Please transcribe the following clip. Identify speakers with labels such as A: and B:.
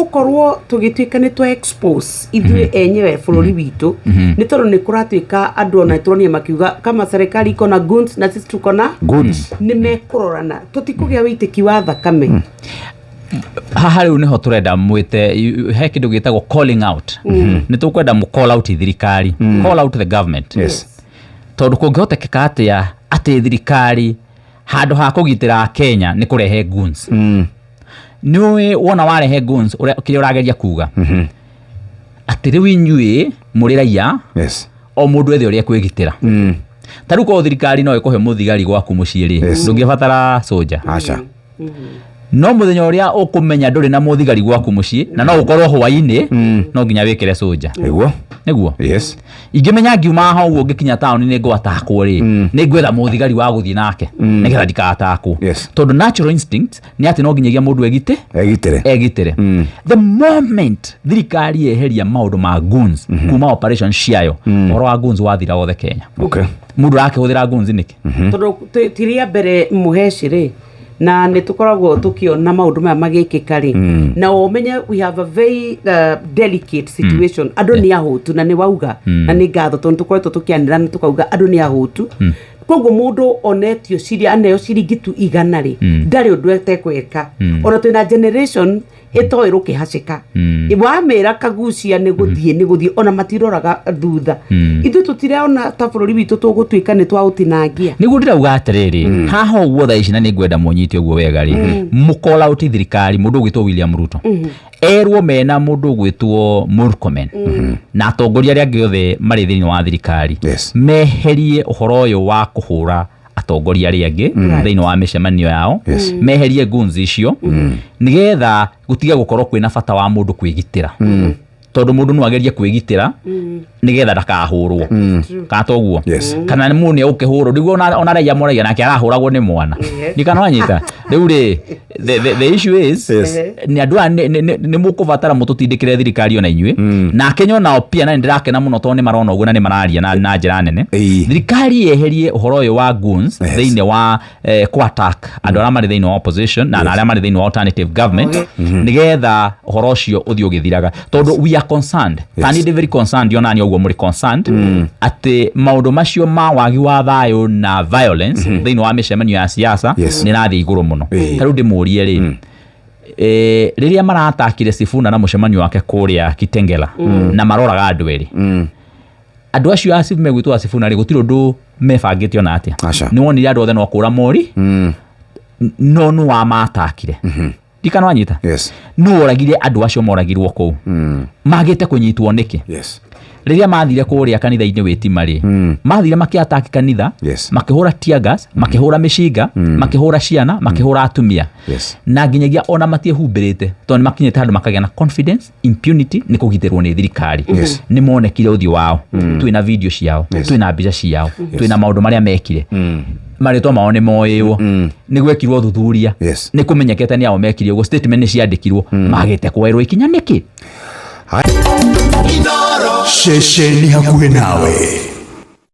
A: Gũkorwo tũgĩtuĩka nĩ twa expose ithuĩ enyewe bũrũri witũ, nĩ tondũ nĩ kũratuĩka andũ ona tũronire makiuga kama serikali iko na goons na sisi tuko na
B: Goons.
A: Nĩ mekũrorana, tũtikũgĩa wĩitĩki wa thakame.
C: Haha rĩu nĩho tũrenda mwĩte he kĩndũ gĩtagwo calling out. Nĩ tũkwenda mũ call out thirikari, call out the government. Tondũ kũngĩhotekeka atĩa atĩ thirikari handũ ha kũgitĩra Kenya nĩ kũrehe goons? Nĩũĩ wona warehe goons, kĩrĩa ũrageria kuga atĩ rĩu inyuĩ mũrĩ raia, o mũndũ ethe ũrĩa kwĩgitĩra. Ta rĩu korwo thirikari no ĩkũhe mũthigari gwaku mũciĩ rĩ, ndũngĩbatara soja.
B: Aca.
C: No mũthenya ũrĩa ũkũmenya ndũrĩ na mũthigari gwaku mũciĩ na no ũkorwo hwainĩ, no nginya wĩkĩre soja. Nĩguo. Ingĩmenya ngiuma haha ũguo ngĩkinya taũni nĩ ngwatakwo rĩ, nĩ ngwetha mũthigari wa gũthiĩ nake nĩgetha ndikatakwo. Tondũ natural instinct nĩ atĩ no nginyagia mũndũ egite
B: Egitĩre.
C: Egitĩre. The moment thirikari yeheria maũndũ ma goons kuma operation ciayo, ũhoro wa goons wathira wothe Kenya. Mũndũ arakĩhũthĩra goons nĩkĩ?
A: Tondũ ti rĩa mbere mũheci rĩ, na nĩ tũkoragwo tũkĩona maũndũ maya magĩkĩka rĩ, na ũmenye we have a very delicate situation. Andũ nĩ ahũtu, na nĩ wauga na nĩ ngatho tondũ tũkoretwo tũkĩanĩra na tũkauga andũ nĩ ahũtu. Koguo mũndũ onetio ciri aneo ciringi tu 100 rĩ, ndarĩ ũndũ etekwĩka. Ona twĩna generation ĩtoĩ rũkĩhacĩka, wamĩra kagucia nĩ gũthiĩ nĩ gũthiĩ, ona matiroraga thutha. Ithuĩ tũtirona ta bũrũri witũ tũgũtuĩka nĩ twaũtinangia.
C: Nĩguo ndĩrauga atĩrĩrĩ, haha ũguo thaa ici, na nĩ ngwenda mũnyite ũguo wega rĩ, mũcall out thirikari. Mũndũ ũgwĩtwo William Ruto erwo mena mũndũ ũgwĩtwo Murkomen na atongoria arĩa angĩ othe marĩ thĩinĩ wa thirikari meherie ũhoro ũyũ wa kũhũra atongoria arĩa angĩ thĩinĩ wa mĩcemanio yao, meherie goons icio nĩgetha gũtige gũkorwo kwĩna bata wa mũndũ kwĩgitĩra, tondũ mũndũ no agerie kwĩgitĩra nĩgetha ndakahũrwo, kana toguo?
B: Yes.
C: Kana nĩ mũndũ nĩ egũkĩhũrwo nĩguo ona raia moragia nake arahũragwo nĩ mwana nĩ kana wanyita. Rĩu rĩ, the issue is nĩ andũ aya nĩ mũkũbatara mũtũtindĩkĩre thirikari ona inyuĩ na Kenya onao pia, na nĩ ndĩrakena mũno tondũ nĩ marona ũguo na nĩ mararia na njĩra nene. Thirikari yeherie ũhoro ũyũ wa goons thĩinĩ wa kũ attack andũ arĩa marĩ thĩinĩ wa opposition na arĩa marĩ thĩinĩ wa alternative government, nĩgetha ũhoro ũcio ũthiĩ ũgĩthiraga, tondũ we are concerned. Ta niĩ ndĩ very concerned, onani ũguo mũrĩ concerned atĩ maũndũ macio ma wagi wa thayũ na violence thĩinĩ wa mĩcemanio ya siasa nĩ ĩrathiĩ igũrũ mũno. Ta rĩu ndĩmũrie rĩ, rĩrĩa maratakire Sifuna na mũcemanio wake kũrĩa Kitengela na maroraga andũ erĩ, andũ acio a megwĩtwo a Sifuna rĩ, gũtirĩ ũndũ mebangĩte ona atĩa.
B: Aca.
C: Nĩ wonire andũ othe no kũra mori, no nũ wamatakire? Ndikana wanyita?
B: Yes.
C: Nũ oragire andũ acio moragirwo kũu? Magĩte kũnyitwo nĩkĩ? Rĩrĩa mathire kũrĩa kanitha-inĩ wĩtima rĩ, mathire makĩataki kanitha, makĩhũra tear gas, makĩhũra mĩcinga, makĩhũra ciana, makĩhũra atumia, na nginyagia ona matiehumbĩrĩte, tondũ nĩ makinyĩte handũ makagĩa na confidence, impunity, nĩ kũgitĩrwo nĩ thirikari. Nĩ monekire ũthiũ wao, twĩna video ciao, twĩna mbica ciao, twĩna maũndũ marĩa mekire, marĩtwa mao nĩ moĩwo, nĩ gwekirwo thuthuria, nĩ kũmenyekete nĩ ao mekire ũguo, statement nĩ ciandĩkirwo, magĩte kuoerwo ikinya nĩkĩ?
D: Ceceni hakuhĩ nawe.